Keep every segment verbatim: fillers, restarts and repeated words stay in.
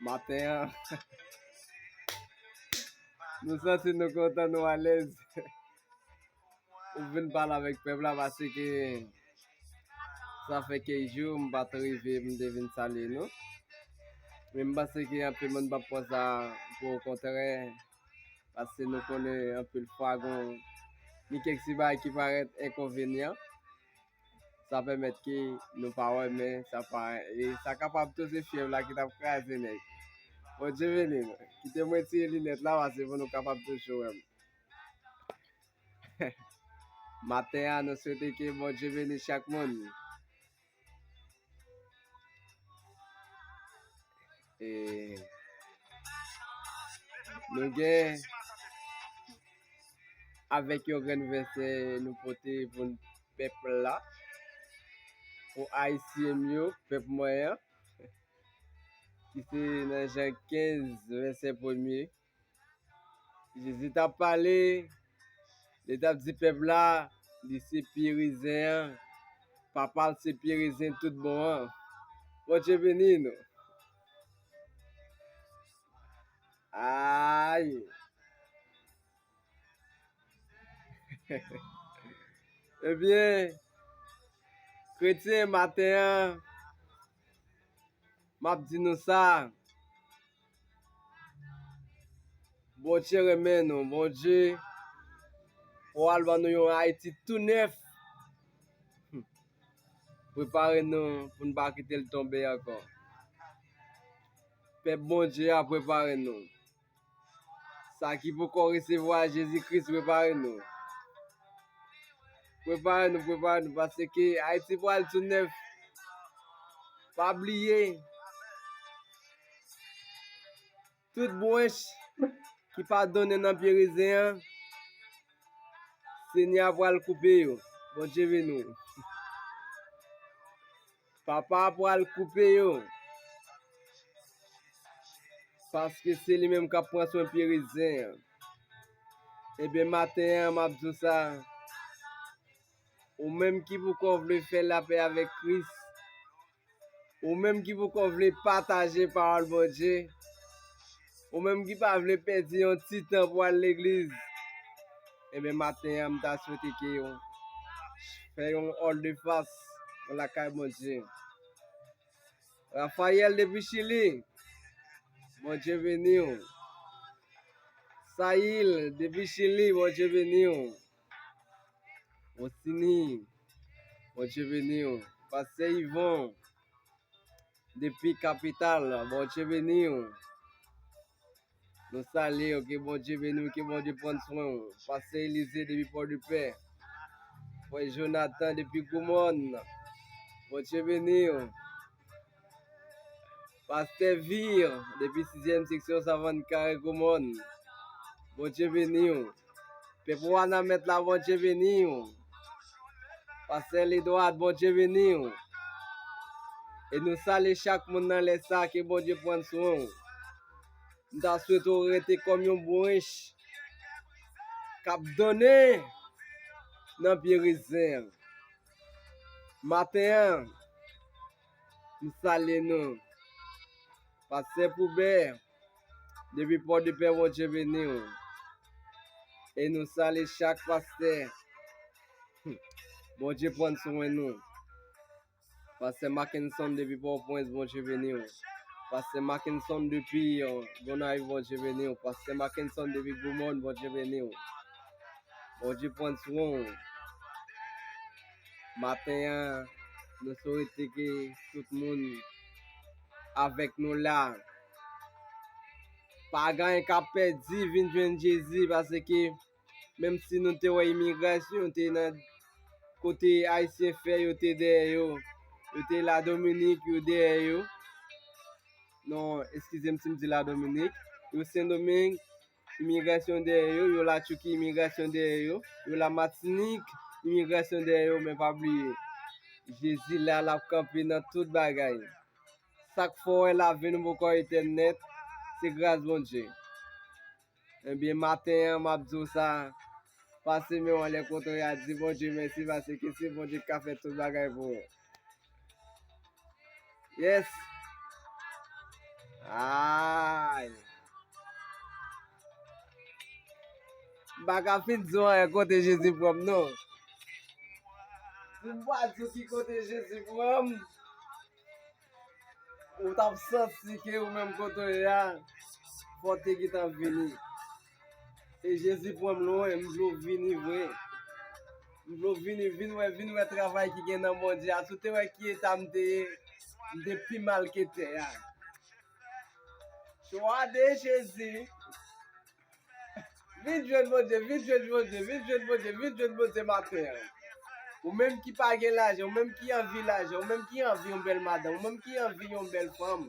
Maten an, nou santi nou kontan, nou alèz. Ou vin pale avèk pèp la paske sa fè kèk jou m pa t rive, m te vin salye nou. Men m panse ke anpil moun p ap pran sa pou okontrè, paske nou konnen anpil fwa gon ni kèk ti bagay ki parèt enkonvenyan. Sa pèmèt ke nou pa wè, men sa pa, e sa kapab tou se fyèv la ki t ap kraze nèg. Bondye beni nou. Kite mwen retire linèt la, paske pou nou kapab toujou wè m. Maten an, nou swete ke Bondye beni chak moun. E nou gen avèk yon grenn vèsè nou pote pou pèp la, pou Ayisyen m yo, pèp mwen an, ki se nan Jan kenz, vèsè premye. Jezi t ap pale, li t ap di pèp la, li se pye rezen an, papa l se pye rezen tout bon an. Bondye beni nou. Ay! Ebyen, kretyen, maten an, m ap di nou sa. Bondye renmen nou. Bondye pral ban nou yon Ayiti tou nèf. Prepare nou pou n pa kite l tonbe ankò. Pèp Bondye a, prepare nou. Sa ki poko resevwa Jezi Kris, prepare nou. Prepare nou, prepare nou, paske Ayiti pral tou nèf. Pa bliye, tout branch ki pa donnen nan pye rezen an, Senyè a pral koupe yo. Bondye beni w. Papa a pral koupe yo. Paske se li menm k ap pran swen pye rezen an. Ebyen, maten an, m ap di w sa. Ou menm ki poko vle fè lapè avèk Kris, ou menm ki poko vle pataje pawòl Bondye, ou menm ki pa vle pèdi yon ti tan pou al legliz, ebyen, maten an, m ta swete ke w fè yon òl de fas nan lakay Bondye. Raphaël depi Chili, Bondye beni w. Sayil depi Chili, Bondye beni w. Rosini, Bondye beni w. Pastè Yvon, depi kapital, Bondye beni w. Nou salye w, ke Bondye beni w, ke Bondye pran swen w. Pastè Elize depi Pòdepè. Frè Jonathan depi Gwomòn. Bondye beni w. Pastè Vir depi sizyèm seksyon Savann Kare Gwomòn. Bondye beni w. Pèp Wanament la, Bondye beni w. Pastè Ledward, Bondye beni w. E nou salye chak moun nan lè sa, ke Bondye pran swen w. M ta swete w rete kòm yon branch k ap donnen nan pye rezen an. Maten an, m salye nou. Pastè Poubè, depi Pòdepè, Bondye beni w. E nou salye chak pastè. Bondye pran swen nou. Pastè Mackenson depi Pòtoprens, Bondye beni w. Pastè Mackenson depi, euh, Gonayiv, Bondye beni w. Pastè Mackenson depi Gwomòn, Bondye beni w. Bondye pran swen w. Maten an, nou swete ke tout moun avèk nou la. Pa gen anyen k ap pèdi, vin jwenn Jezi, paske menm si nou te wè imigrasyon te nan kote Ayisyen fè, yo te dèyè yo. Yo te Ladominik, yo dèyè yo. Non, eskize m si m di Ladominik. Yo Sendomeng, imigrasyon dèyè yo. Yo Latchouki, imigrasyon dèyè yo. Yo Lamatinik, imigrasyon dèyè yo. Men pa bliye, Jezi la, l ap kanpe nan tout bagay. Sa k fè w wè lavi nou poko etèn nèt, se gras Bondye. Ebyen, maten an, m ap di w sa, pase men w anlè kote w ye a, di Bondye mèsi, paske se Bondye k ka fè tout bagay pou ou. Yes. Ay. M pa ka fin di w anyen kote Jezi pran m non. Si m pa di w ki kote Jezi pran m, ou t ap santi ke ou menm kote w ye a, fò w te gentan vini. E Jezi pran m lwen, m vle w vini vre. M vle w vini, vin wè, vin wè travay ki gen nan Bondye a. Si w te wè ki eta m te ye, m te pi mal ke tè a. Chwa de Jezi. Vin jwenn Bondye, vin jwenn Bondye, vin jwenn Bondye, vin jwenn Bondye maten an. Ou menm ki pa gen lajan, ou menm ki anvi lajan, ou menm ki anvi yon bèl madanm, ou menm ki anvi yon bèl fanm,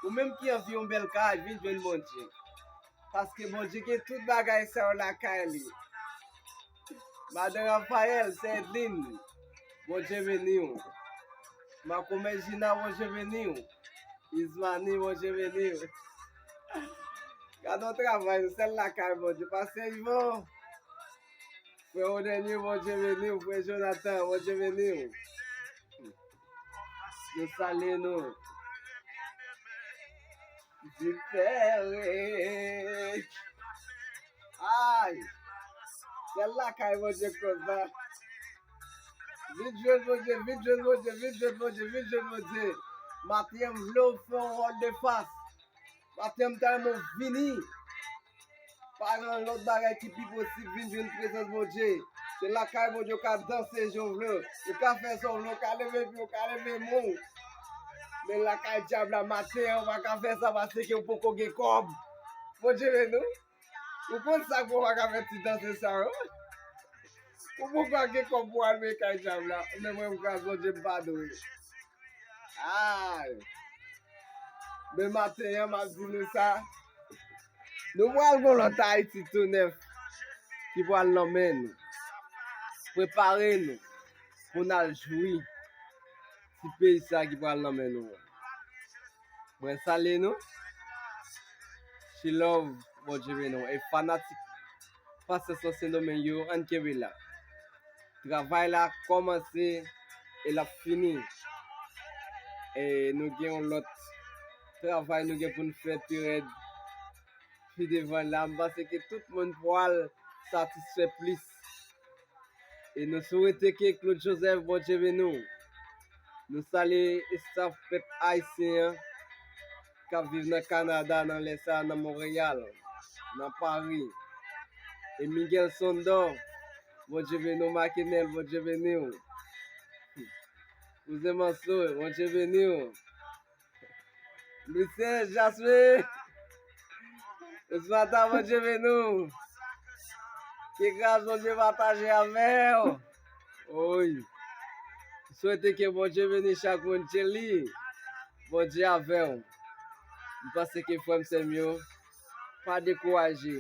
ou menm ki anvi yon bèl kay, vin jwenn Bondye. Paske Bondye gen tout bagay sa yo lakay li. Madan Raphaël, Sè Edlin, Bondye beni w. Makomè Jina, Bondye beni w. Ismani, Bondye beni w. Gade yon travay, nou sèl lakay Bondye. Pastè Yvon, frè Odenye, Bondye beni w. Frè Jonathan, Bondye beni w. Nou salye nou. Difere. Ay! Sèl lakay Bondye konsa. Vin jwenn Bondye, vin jwenn Bondye, vin jwenn Bondye, vin jwenn Bondye. Maten an, m vle w fè yon vòltefas. Maten an, m ta renmen w vini. Pa gen lòt bagay ki pi posib, vin jwenn prezans Bondye. Se lakay Bondye, w ka danse jan w vle. Ou ka fè sa w vle, ou ka leve pye, ou ka leve men w. Men lakay dyab la, maten an, ou pa ka fè sa paske ou poko gen kòb. Bondye beni w. Ou konn sa k fè w pa ka fè ti danse sa yo? Ou poko gen kòb pou al men kay dyab la. Men mwen, m kraz Bondye, m pa dwe. Ay! Men maten an, m ap di nou sa. Nou pral gon lòt Ayiti tou nèf ki pral nan men nou. Prepare nou pou n al jwi ti peyi sa ki pral nan men nou an. Mwen salye nou. She love, Bondye beni w. E fanatik Pastè Sendomeng yo, ann kenbe la. Travay la kòmanse e l ap fini. E nou gen yon lòt travay nou gen pou n fè pi rèd pi devan la. M panse ke tout moun pral satisfè plis. E nou swete ke Claude Joseph, Bondye beni w. Nou salye estaf pèp ayisyen an k ap viv nan Kanada, nan lè sa a, nan Monreyal, nan Pari. E Miguel Sondor, Bondye beni w. Makenèl, Bondye beni w. Kouzen Manso, Bondye beni w. Lucien Jasmin, Ousmata, Bondye beni w. Ke gras Bondye pataje avè w. Oy. M swete ke Bondye beni chak moun. Tcheli, Bondye avè w. M panse ke frè m, sè m yo, pa dekouraje.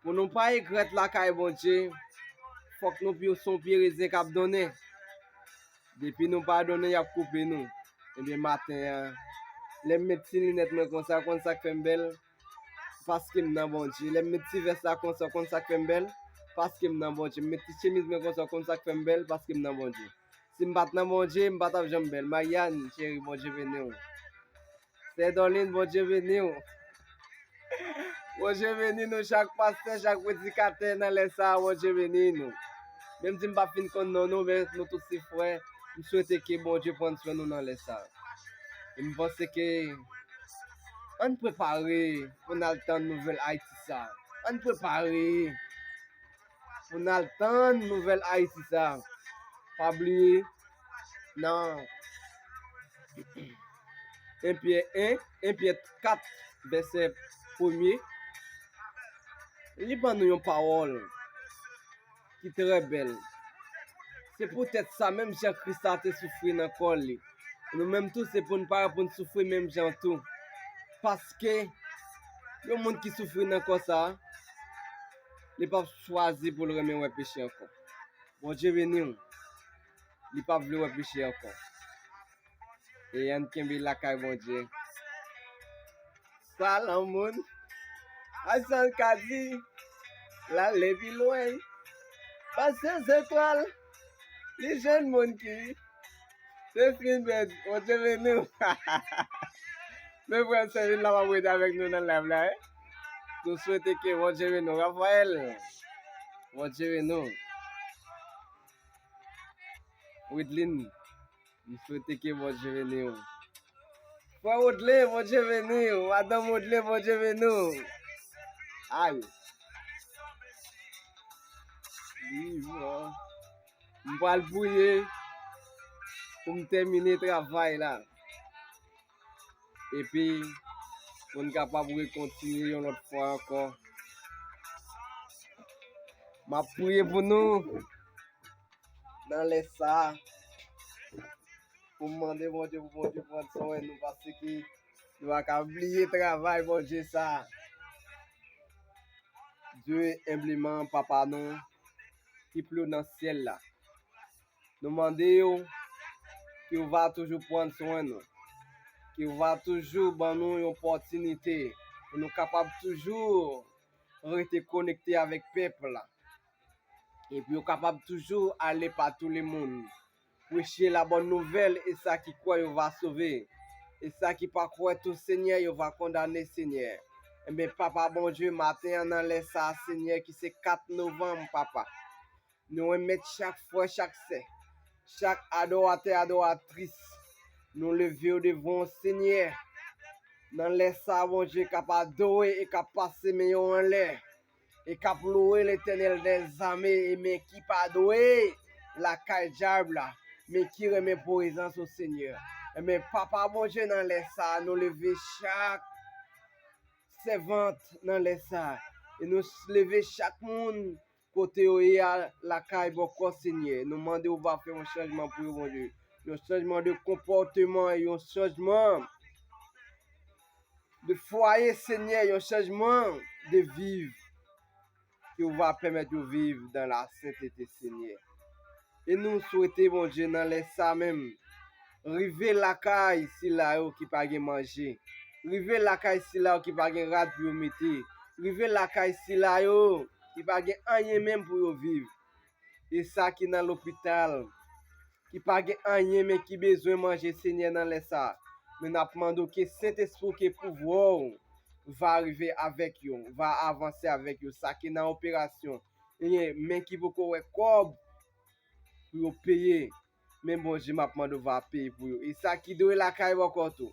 Pou nou pa regrèt lakay Bondye, fòk nou pye, se yon pye rezen k ap donnen. Depi nou pa donnen, y ap koupe nou. Ebyen, maten an, lè m met ti linèt mwen konsa, w konn sa k fè m bèl? Paske m nan Bondye. Lè m met ti vès la konsa, w konn sa k fè m bèl? Paske m nan Bondye. M met ti chemiz mwen konsa, w konn sa k fè m bèl? Paske m nan Bondye. Si m pa t nan Bondye, m pa t ap janm bèl. Mariane, cheri, Bondye beni w. Sè Dorline, Bondye beni w. Bondye beni nou chak pastè, chak predikatè nan lè sa a, Bondye beni nou. Menm si m pa fin konn non nou, men nou tout se frè. M swete ke Bondye pran swen nou nan lè sa a. E m panse ke ann prepare pou n al tann nouvèl Ayiti sa a. Ann prepare pou n al tann nouvèl Ayiti sa a. Pa bliye nan en Pyè en, en Pyè kat, vèsè premye, li ban nou yon pawòl ki trè bèl. Se poutèt sa, menm jan Kris la te soufri nan kò li, nou menm tou, se pou n pare pou n soufri menm jan tou. Paske yon moun ki soufri nan kò sa a, li p ap chwazi pou l renmen wè peche ankò. Bondye beni w. Li p ap vle wè peche ankò. E ann kenbe lakay Bondye. Sa lanmoun. Ayisyen ka di, l ale pi lwen pase zetwal. Li jwenn moun ki Se fin, bèt. Bondye beni w. Men frè Sèvin la, w ap rete avèk nou nan live la, wi. Nou swete ke Bondye beni w, Raphaël. Bondye beni w. Widlin, m swete ke Bondye beni w. Frè Rodlin, Bondye beni w. Madanm Rodlin, Bondye beni w. Ay. Viv, oh. M pral priye pou m tèmine travay la. Epi, pou n kapab rekontinye yon lòt fwa ankò. M ap priye pou nou nan lè sa a. Pou m mande Bondye, pou Bondye pran swen nou, paske nou pa ka bliye travay Bondye sa a. Dye enbleman, Papa nou ki pi wo nan syèl la, nou mande w ke w va toujou pran swen nou, ke w va toujou ban nou yon opòtinite pou nou kapab toujou rete konekte avèk pèp la, epi yo kapab toujou ale pa tou le moun, preche la bòn nouvèl, e sa ki kwè yo va sove, e sa ki pa kwè tou, Senyè, yo va kondane, Senyè. Enben, Papa Bondye, maten an nan lè sa a, Senyè, ki se kat novanm, Papa, nou remèt chak frè, chak sè, chak adoratè, adoratris, nou leve yo devan w, Senyè. Nan lè sa a, Bondye, k ap adore e k ap pase men yo anlè, e k ap lwe Letènèl dèzame, e men ki pa dwe lakay dyab la, men ki renmen prezans ou, Senyè. Enben, Papa Bondye, nan lè sa a, nou leve chak sèvant nan lè sa a, e nou leve chak moun kote yo ye a lakay bòkò, Senyè. Nou mande w va fè yon chanjman pou yo, Bondye. Yon chanjman de konpòteman, yon chanjman de fwaye, Senyè, yon chanjman de viv ke w va pèmèt yo viv dan la sentete, Senyè. E nou swete, Bondye, nan lè sa menm, rive lakay sila yo ki pa gen manje, rive lakay sila yo ki pa gen rad pou yo mete, rive lakay sila yo ki pa gen anyen menm pou yo viv. E sa ki nan lopital, ki pa gen anyen men ki bezwen manje, Senyè, nan lè sa a. Men n ap mande w ke Sentespri w, ke pouvwa w va rive avèk yo, va avanse avèk yo. Sa ki nan operasyon, e men ki poko wè kòb pou yo peye, men Bondye, m ap mande w va peye pou yo. E sa ki dwe lakay bòkò tou,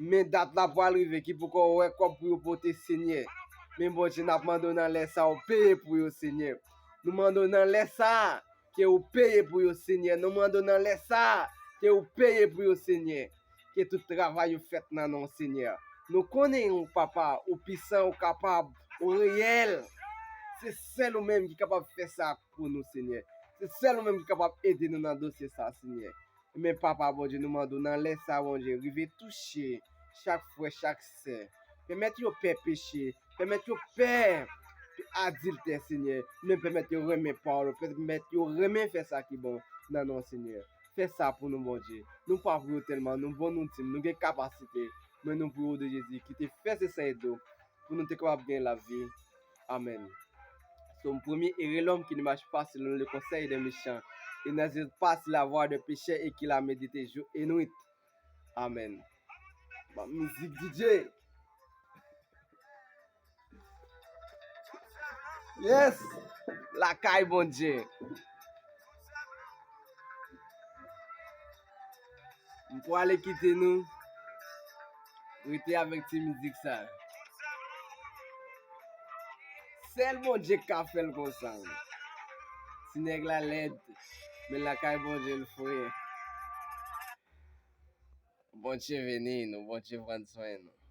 men dat la pral rive, ki poko wè kòb pou yo pote, Senyè. Men Bondye, n ap mande w nan lè sa a, w peye pou yo, Senyè. Nou mande w nan lè sa a, ke w peye pou yo, Senyè. Nou mande w nan lè sa a, ke w peye pou yo, Senyè. Ke tout travay yo fèt nan non w, Senyè. Nou konnen ou, Papa, ou pisan, ou kapab, ou reyèl. Se sèl ou menm ki kapab fè sa pou nou, Senyè. Se sèl ou menm ki kapab ede nou nan dosye sa a, Senyè. Men Papa Bondye, nou mande w nan lè sa a, Bondye, rive touche chak frè, chak sè. Pèmèt yo pè peche, pèmèt yo pè adiltè, Senyè. Men pèmèt yo renmen pawòl ou, pèmèt yo renmen fè sa ki bon nan non w, Senyè. Fè sa pou nou, Bondye. Nou pa pou yo tèlman, nou bon, nou di m, nou gen kapasite, men nou pou yo de Jezi, ki te fè se san e dlo pou nou te kapab gen lavi. Amèn. Sòm premye, heureux l'homme qui ne marche pas selon le conseil des méchants, et n'attend pas la voie des pécheurs et qui la médite jour et nuit. Amèn. Ban mizik, D J. Yes! Lakay Bondye. M pwale kite nou. Rete avèk ti mizik sa. Sèl Bondye k ka fè l konsa. Ti nèg la lèd, men lakay Bondye l fre. Bondye beni nou, Bondye pran swen nou.